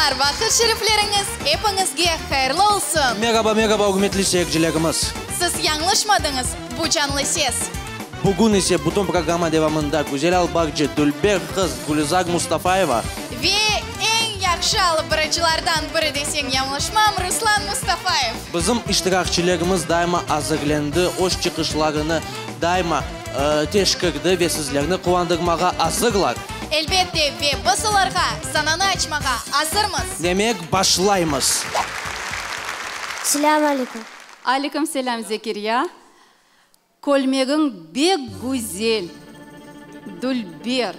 Sar vaqıt şerifleriñiz epiñizge hayırlı olsun! Meraba, meraba, ürmetli seyircilerimiz! Siz yañlışmadıñız, bu Canlı Ses! Bugün ise bütün programma devamında güzel albarcı, dülber qız Gülizar Mustafayeva. Ve eñ yahşı alıp barıcılardan biri deseñ yañlışmam, Ruslan Mustafayev. Bizim iştirakçilerimiz daima azırlendi, öz çıqışlarını daima teşkirdi ve sizlerni quvandırmağa azırlar. Elbette, ve biz olarğa sananı açmağa azırmız. Demek, başlaymız. Selâm aleyküm. Aleyküm selâm, Zekirya. Kölmegiñ bek güzel, dülber.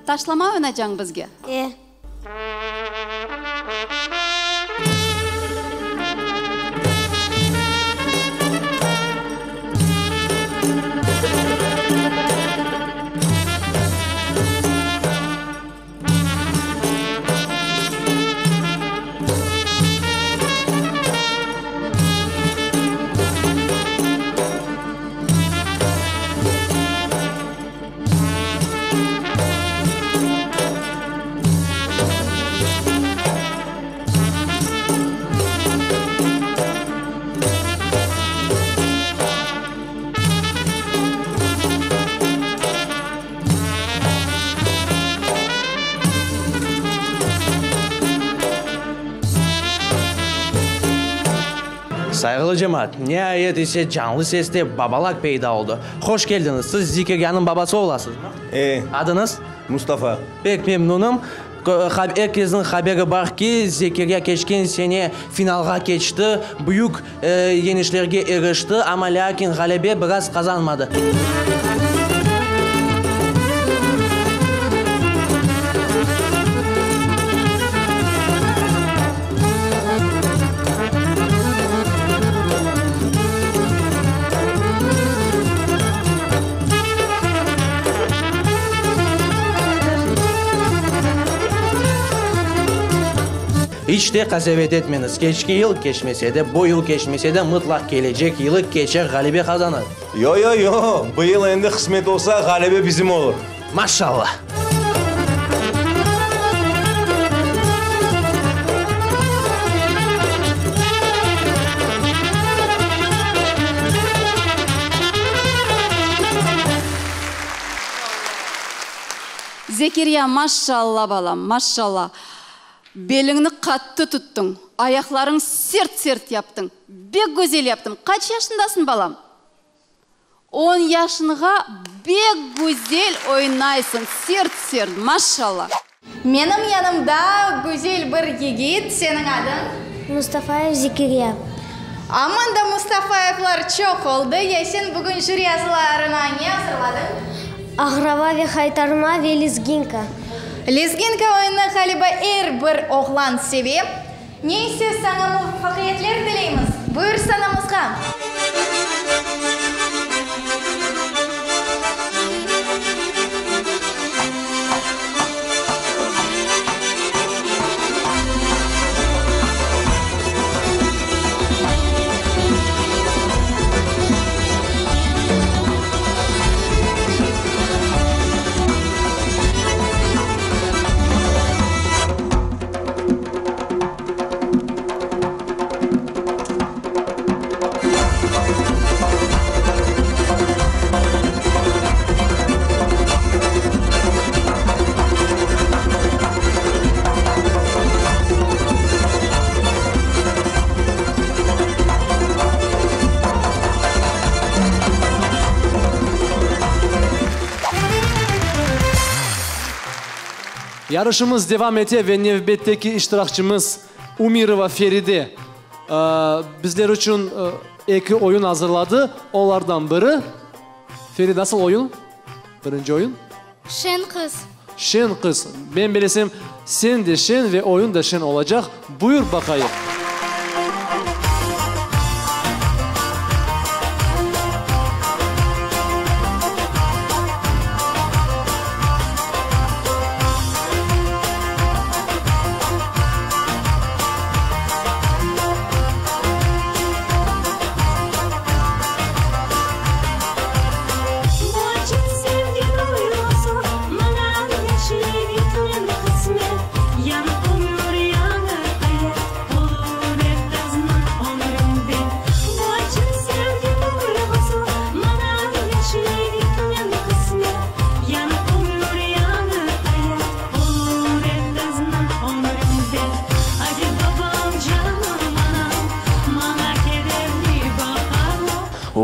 Taşlama oynacañ bizge? E. Sayğılı cemaat, niayet ise canlı seste babalar peyda oldı. Hoş keldiñiz! Siz Zekiryanıñ babası olasızmı? E. Adıñız? Mustafa. Pek memnunım. Er kesniñ haberi bar ki, Zekirya keçken sene finalğa keçti, büyük yeñişlerge irişti, amma lâkin ğalebe biraz qazanmadı. İç de qasevet etmeñiz, keçki yıl keçmese de, bu yıl keçmese de, mıtlaq kelecek yılı keçer, ğalebe qazanır. Yo, yo, yo, bu yıl endi qısmet olsa, ğalebe bizim olur. Maşallah! Zekirya, maşallah, balam, maşallah! Beliñni qattı tuttıñ, ayaqlarıñ sert-sert yaptıñ, bek güzel yaptıñ. Qaç yaşındasıñ, balam? On yaşınğa bek güzel oynaysıñ, sert-sert, maşallah! Menim yanımda güzel bir yigit, seniñ adıñ? Mustafayev Zekirya. Aman da Mustafayevlar çoq oldı, ya sen bugün jüri azalarına ne azırladıñ? Ağrava ve haytarma ve lezginka. Lezginka oyunını ğaliba er bir oğlan seve. Neyse, saña muvafaqiyetler tileymiz. Buyur sanamızğa! Yarışımız devam ete ve nevbetteki iştirakçımız Umirova Feride bizler içün eki oyun azırladı. Olardan biri, Feride, nasıl oyun? Birinci oyun? Şeñ qız. Şeñ qız. Men bilesem, sen de şeñ ve oyun da şeñ olacaq. Buyur baqayıq.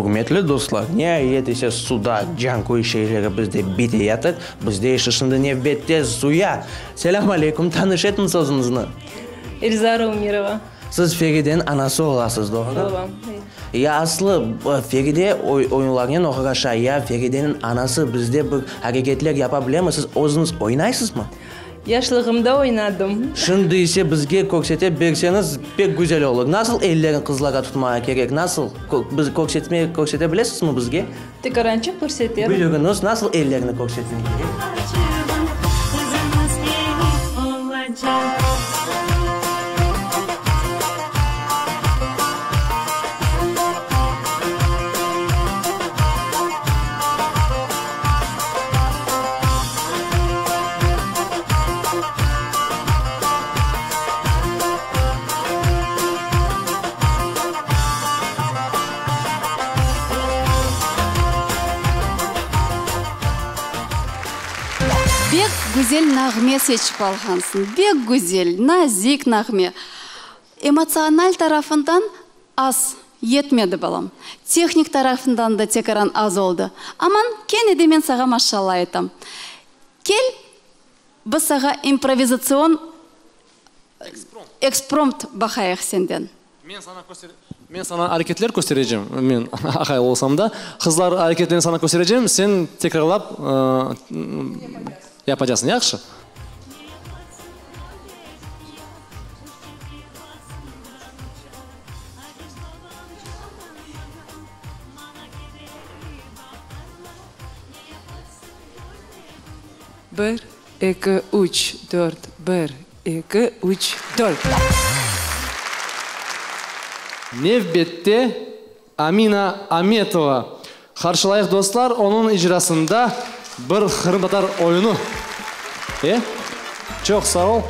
Ürmetli dostlar, niayet ise Suda, Canköy şeerleri bizde biteyatır. Bizde işi şimdi nevbette Zuya. Selâm aleyküm, tanış etiñiz özüñizni. Elzara Umerova. Siz Ferideniñ anası olasız, doğru? Olam, e. Ya aslı, Feride oyunlarnen oğraşa, ya Ferideniñ anası bizde bir areketler yapa bilemi? Siz özüñiz oynaysızmı? Yaşlığımda oynadım. Şimdi ise bizge körsete berseñiz pek güzel olur. Nasıl ellerin qızlarğa tutmağa kerek, nasıl? Biz körsetme, körsete bilesizmi bizge? Tekarançıq körseterim. Buyurıñız, nasıl ellerini körsetmek kerek? Bek güzel nağme seçip alğansıñ, bek güzel, nazik nağme. Emotsional tarafından Az yetmedi, balam. Tehnik tarafından da tekaran az oldı. Aman, kene de men sağa maşalla aytam. Kel, biz sağa improvizatsion ekspromt baqayıq senden. Men sana men sana areketler kösterecem, men aqay olsam da, qızlar areketlerini sana kösterecem, sen tekrarlap yapacasıñ, yahşı? Bir, eki, üç, dört, bir, eki, üç, dört. Nevbette Amina Ametova. Qarşılayıq, dostlar, onıñ icrasında bir qırımtatar oyunı. E? Çoq sağ ol.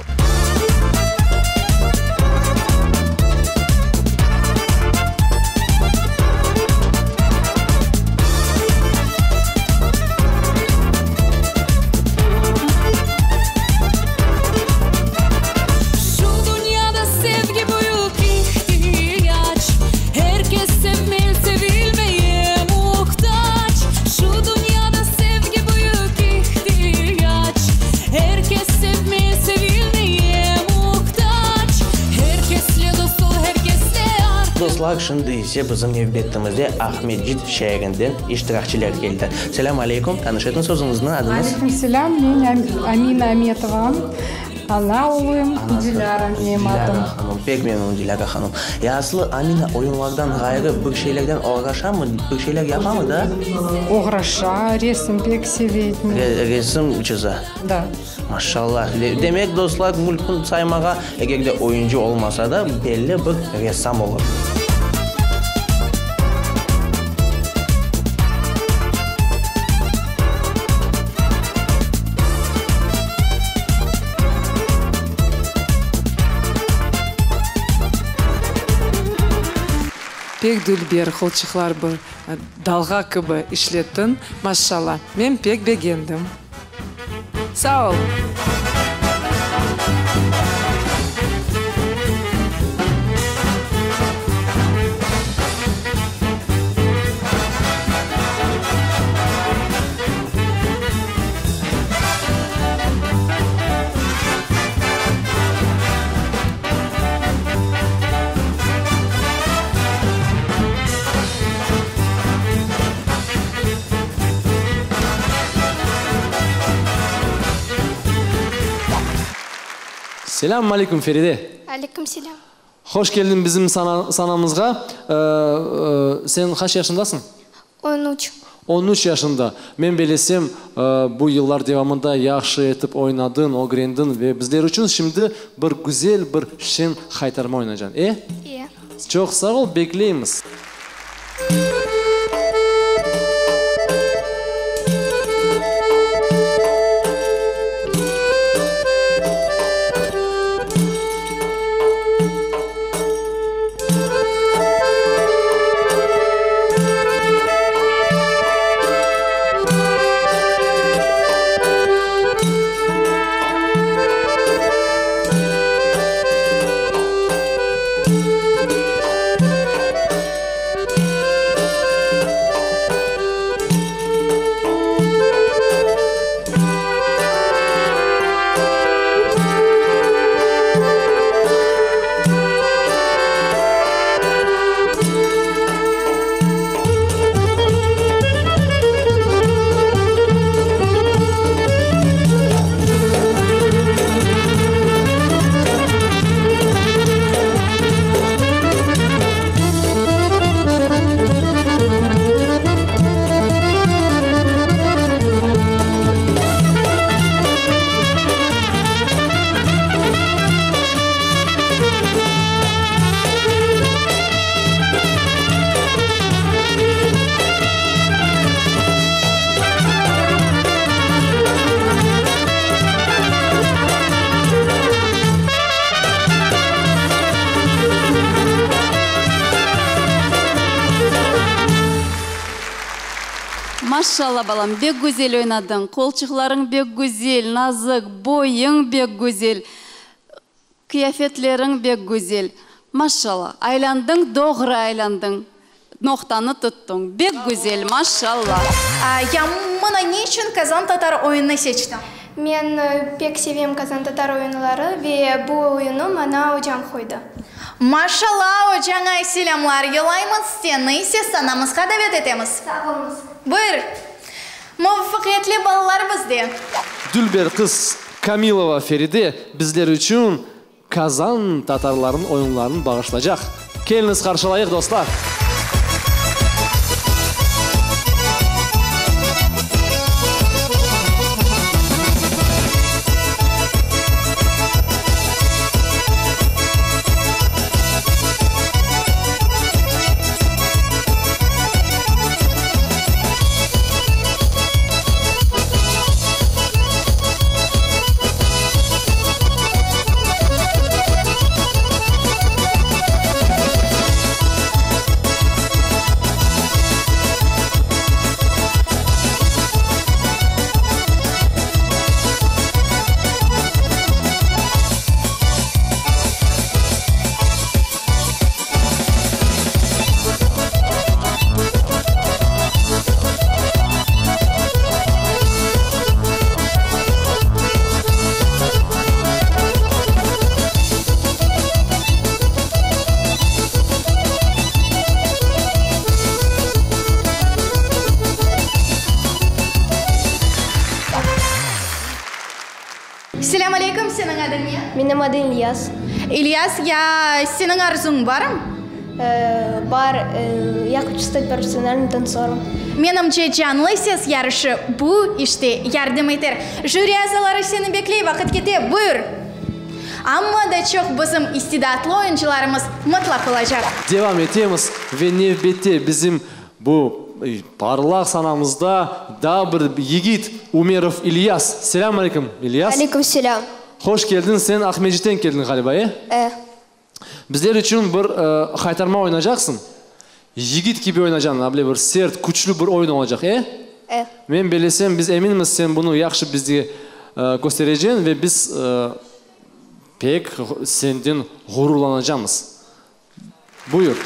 Şu dünyada sevgi büyük ihtiyac, Er kes sevmeli, sevilmeye muhtac. Şu dünyada sevgi büyük ihtiyac, Er kes sevmeli, sevilmeye muhtac. Er kesle dost ol, er kesle arqadaş. Dostlar, şimdi ise bizim nevbetimizde Aqmescit şeerinden iştirakçiler keldi. Selâm aleyküm, tanış etiñiz özüñizni, adıñız? Aleyküm selâm, men Amina Ametova, ana oğluyım, Dilâra menim adım. Dilâra hanım, pek memnun, Dilâra hanım. Ya aslı Amina oyunlardan ğayrı bir şeylerden oğraşamı, bir şeyler yapamı da? Oğraşa, resim pek seve etmege. Resim çıza? Da. Maşallah. Demek, dostlar, mülkün saymağa, eger de oyuncı olmasa da, belli bir ressam olur. Pek dülber, qılçıqlar bir dalğa kibi işlettiñ, maşşalla, men pek begendim. Sağ ol. Selâm aleyküm, Feride! Aleyküm selâm. Hoş keldiñ bizim sanamızğa. Sen qaç yaşındasıñ? On üç. On üç yaşında. Men belesem, bu yıllar devamında yahşı etip oynadıñ, ögrendiñ ve bizler içün şimdi bir güzel bir şeñ haytarma oynacañ, e? E. Çoq sağ ol, bekleymiz. Maşşalla, balam, bek güzel oynadıñ, qolçıqlarıñ bek güzel, nazik, boyuñ bek güzel, qıyafetleriñ bek güzel. Maşşalla, aylandıñ, doğru aylandıñ, noqtanı tuttıñ. Bek güzel, maşşalla. Ya mına ne içün Kazan tatar oyunını seçtiñ? Men pek sevem Kazan tatar oyunları ve bu oyunı maña ocam qoydı. Maşşalla, ocaña selâmlar yollaymız, seni ise sanamızğa davet etemiz. Sağ oluñız. Buyur. Muvafaqiyetli balalar bizde. Dülber qız Kamilova Feride bizler içün Kazan tatarlarınıñ oyunlarını bağışlacaq. Keliñiz qarşılayıq, dostlar! Selâm aleyküm, seniñ adıñ ne? Menim adım İlyas. İlyas, ya seniñ arzuñ barmı? Bar, ya hoçu stat professionalnıy tantsorom. Menimce, canlı ses yarışı bu işte yardım eter. Jüri azaları seni bekley, vaqıt kete, buyur! Amma da çoq bizim istidatlı oyuncılarımız mıtlaq olacaq. Devam etemiz ve nevbette bizim bu parlaq sanamızda daa bir yigit, Umerov İlyas. Selâm aleyküm, İlyas. Aleyküm selâm. Hoş keldiñ. Sen Aqmescitten keldiñ ğaliba, e? E. Bizler içün bir haytarma oynacaqsıñ. Yigit kibi oynacañ, a bile bir sert, küçlü bir oyun olacaq, e? E. Men belesem, biz eminmiz, sen bunı yahşı bizge köstereceñ ve biz pek senden ğururlanacamız. Buyur.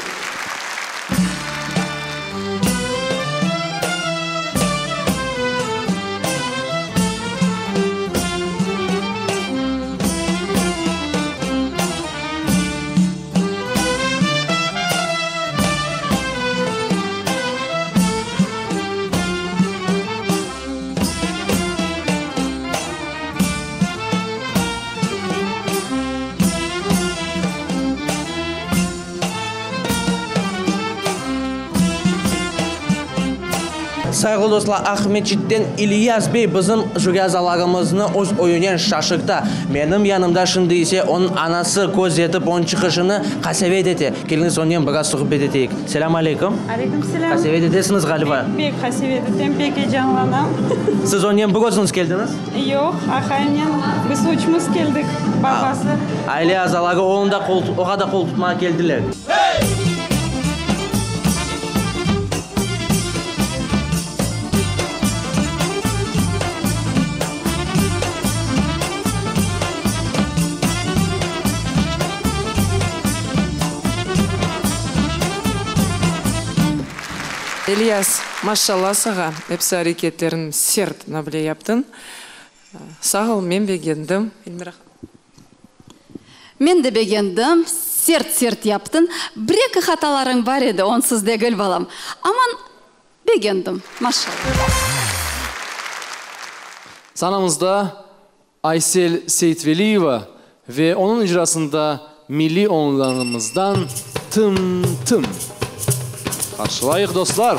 Sayğılı dostlar, Aqmescitten İlyas bey bizim jüri azalarımıznı öz oyunen şaşırta. Menim yanımda şimdi ise onıñ anası köz etip onıñ çıqışını qasevet ete. Keliñiz onen biraz suhbet eteyik. Selâm aleyküm. Aleyküm selâm. Qasevet etesiñiz, ğaliba. Pek, pek qasevet etem, pek eyecanlanam. Siz onen bir özüñiz keldiñiz? Yoq, aqayımnen biz üçümiz keldik, babası. Aile azaları onı da qol, oğa da qol tutmağa keldiler. İlyas, maşşalla sağa, episi areketleriñ sert, mına bile yaptıñ. Sağ ol, men begendim. Elmira hanım. Men de begendim, sert-sert yaptıñ. Bir-eki hatalarıñ bar edi, onsız degil, balam. Aman, begendim, maşşalla. Sanamızda Aysel Seytveliyeva ve onıñ icrasında milliy oyunlarımızdan Tım-tım. Qarşılayıq, dostlar!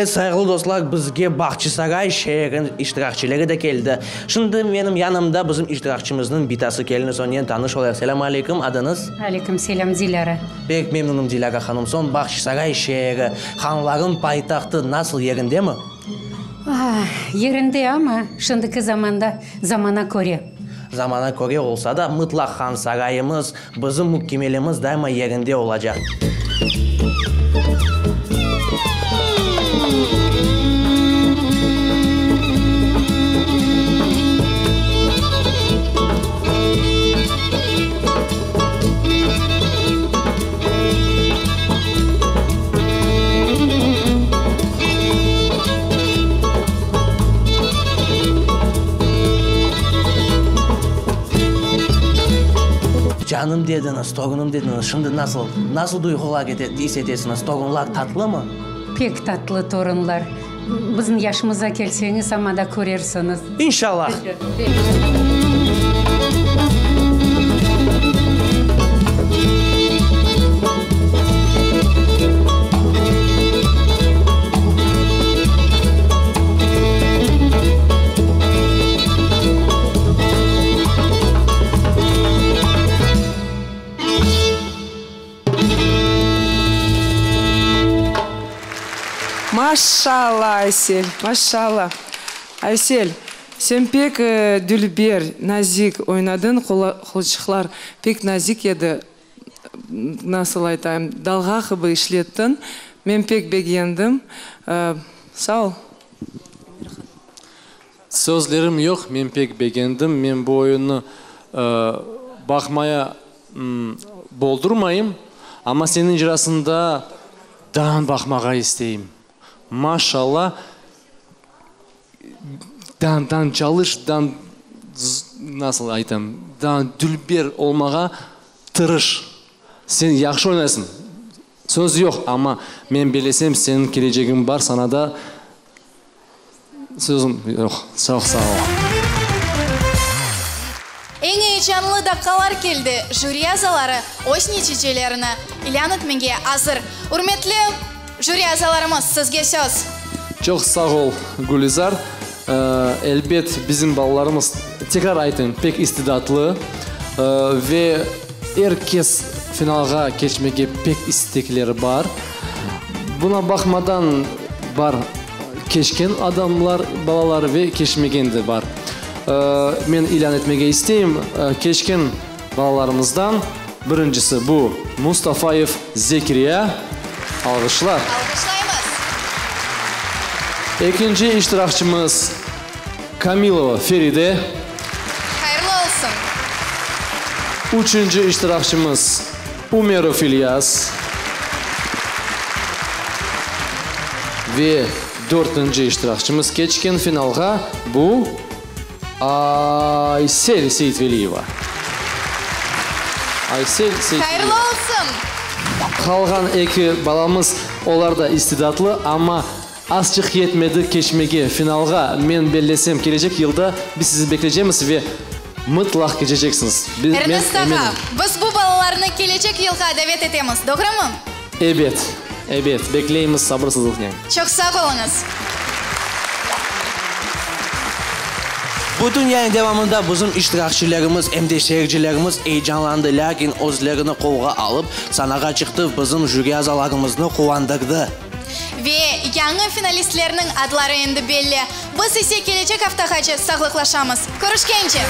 Ve, sayğılı dostlar, bizge Bağçasaray şeeriniñ iştirakçileri de keldi. Şimdi menim yanımda bizim iştirakçimizniñ bitası, keliñiz onen tanış olayıq. Selâm aleyküm, adıñız? Aleyküm selâm, Dilâra. Pek memnunım, Dilâra hanım. Soñ, Bağçasaray şeeri, hanlarıñ paytahtı nasıl, yerindemi? Ah, yerinde amma, şimdiki zamanda, zamana köre. Zamana köre olsa da, mıtlaq han sarayımız, Bizim mükkemelimiz daima yerinde olacaq. Canım dediñiz, torunım dediñiz, şimdi nasıl, nasıl duyğular is etesiñiz? Torunlar tatlımı? Pek tatlı torunlar. Bizim yaşımıza kelseñiz, amma da körersiñiz. İnşallah! Maşşalla, Aysel, maşşalla. Aysel, sen pek dülber, nazik oynadıñ, qolçıqlar pek nazik edi, nasıl aytayım, dalğa kibi işlettiñ. Men pek begendim. Sağ ol. Sözlerim yoq, men pek begendim, men bu oyunnı baqmaya boldurmayım, amma seniñ icrasında daa baqmağa isteyim. Maşallah, dan-dan çalış, dan, nasıl aytam, daa dülber olmağa tırış. Sen yahşı oynaysıñ, söz yoq, amma men belesem, seniñ kelecegiñ bar, sanada Sözüm yoq. Çoq sağ ol. Eñ eyecanlı daqqalar keldi, jüri azaları öz neticelerini ilân etmege azır. Ürmetli jüri azalarımız, sizge söz. Çoq sağ ol, Gülizar. Elbet, bizim balalarımız, tekrar aytayım, pek istidatlı ve er kes finalğa keçmege pek istekleri bar. Buna baqmadan, bar keçken adamlar, balalar ve keçmegen de bar. Men ilân etmege isteyim, keçken balalarımızdan birincisi bu Mustafayev Zekirya. Alğışlar. Alğışlaymız. Ekinci iştirakçımız Kamilova Feride. Hayırlı olsun. Üçünci iştirakçımız Umerov İlyas ve dörtünci iştirakçımız keçken finalğa bu Aysel Seytveliyeva. Aysel Seytveliyeva. Hayırlı olsun! Qalğan eki balamız, olar da istidatlı, amma azçıq yetmedi keçmege finalğa. Men bellesem, kelecek yılda biz sizi bekleycemiz ve mıtlaq keçeceksiñiz. Men Ernest ağa, eminim. biz bu balalarnı kelecek yılğa davet etemiz, doğrumı? Ebet, ebet, bekleymiz sabırsızlıqnen. Çoq sağ oluñız. Bütün yayın devamında bizim iştirakçilerimiz em de seyircilerimiz eyecanlandı, lâkin özlerini qolğa alıp, sanağa çıqtı, bizim jüri azalarımıznı quvandırdı. Ve yañı finalistlerniñ adları endi belli. Biz ise kelecek aftağace sağlıqlaşamız. Körüşkence!